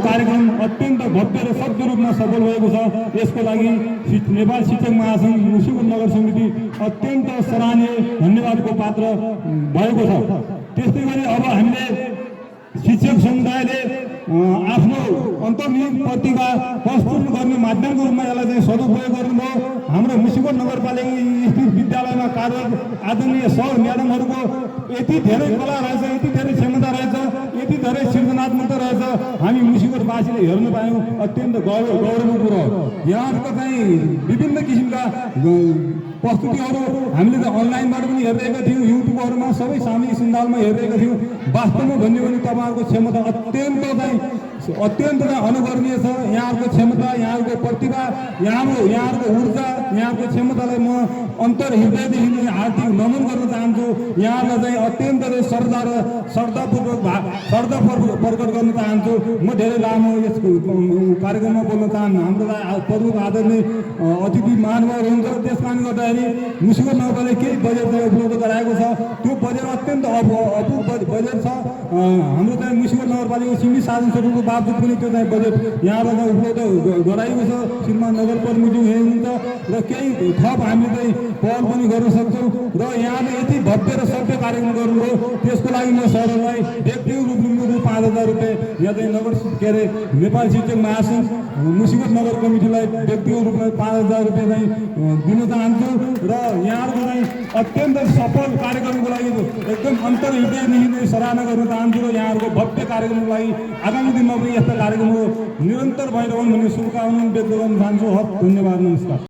कार्यक्रम अत्यन्त भव्य र सभ्य रूपमा सफल भएको छ। यसको लागि नेपाल शिक्षक महासङ्घ मुसिकोट नगर समिति अत्यन्त सराहनीय धन्यवादको पात्र भएको छ। त्यस्तै गरी अब हामीले शिक्षक समुदायले आफ्नो अन्तर्निहित प्रतिभा प्रस्तुत गर्ने माध्यमको रूपमा यसलाई चाहिँ सदुपयोग गर्नुभयो। हाम्रो मुसिकोट नगरपालिका स्थित विद्यालयमा कार्यरत आदरणीय सर म्याडमहरूको यति धेरै कला रहेछ, यति धेरै क्षमता रहेछ, यति धेरै सृजनात्मकता रहेछ, हामी मुसिकोटवासीले हेर्न पायौँ। अत्यन्त गौरवको कुरो हो। यहाँहरूको चाहिँ विभिन्न किसिमका प्रस्तुतिहरू हामीले त अनलाइनबाट पनि हेरिरहेका थियौँ, युट्युबहरूमा सबै सामाजिक सञ्जालमा हेरिरहेका थियौँ। वास्तवमा भन्यो भने तपाईँहरूको क्षमता अत्यन्त अनुकरणीय छ। यहाँहरूको क्षमता, यहाँहरूको प्रतिभा, यहाँहरूको ऊर्जा, यहाँको क्षमतालाई म अन्तर हृदयदेखि हार्दिक नमन गर्न चाहन्छु। यहाँलाई चाहिँ अत्यन्त श्रद्धापूर्वक प्रकट गर्न चाहन्छु। म धेरै लामो यस कार्यक्रममा बोल्न चाहन्छु। हाम्रो प्रमुख आदरणीय अतिथि महानुभाव हुनुहुन्छ। त्यस कारणले गर्दाखेरि मुसिकोट नगरपालिकाले केही बजेट चाहिँ उपलब्ध गराएको छ। त्यो बजेट अत्यन्त अपुग बजेट छ। हाम्रो चाहिँ मुसिकोट नगरपालिकाको सीमित साधन स्रोतको बावजुद पनि त्यो चाहिँ बजेट यहाँबाट उपलब्ध गराएको छ। श्रीमान नगर प्रमुखज्यू हुनुहुन्छ र केही थप हामीले चाहिँ पहल पनि गर्न सक्छौँ। र यहाँले यति भव्य र सभ्य कार्यक्रम गर्नुभयो, त्यसको लागि म सरलाई व्यक्तिगत रूपमा रु 5,000 रुपियाँ यहाँ चाहिँ नेपाल शिक्षक महासङ्घ मुसिकोट नगर कमिटीलाई व्यक्तिगत रूपमा 5,000 रुपियाँ चाहिँ दिन चाहन्छु। र यहाँहरूको चाहिँ अत्यन्त सफल कार्यक्रमको लागि एकदम अन्तर्हृदयदेखि सराहना गर्न चाहन्छु। र यहाँहरूको भव्य कार्यक्रमको लागि आगामी दिनमा पनि यस्ता कार्यक्रमहरू निरन्तर भइरहन् भन्ने शुभकामना व्यक्त गर्न चाहन्छु। धन्यवाद, नमस्कार।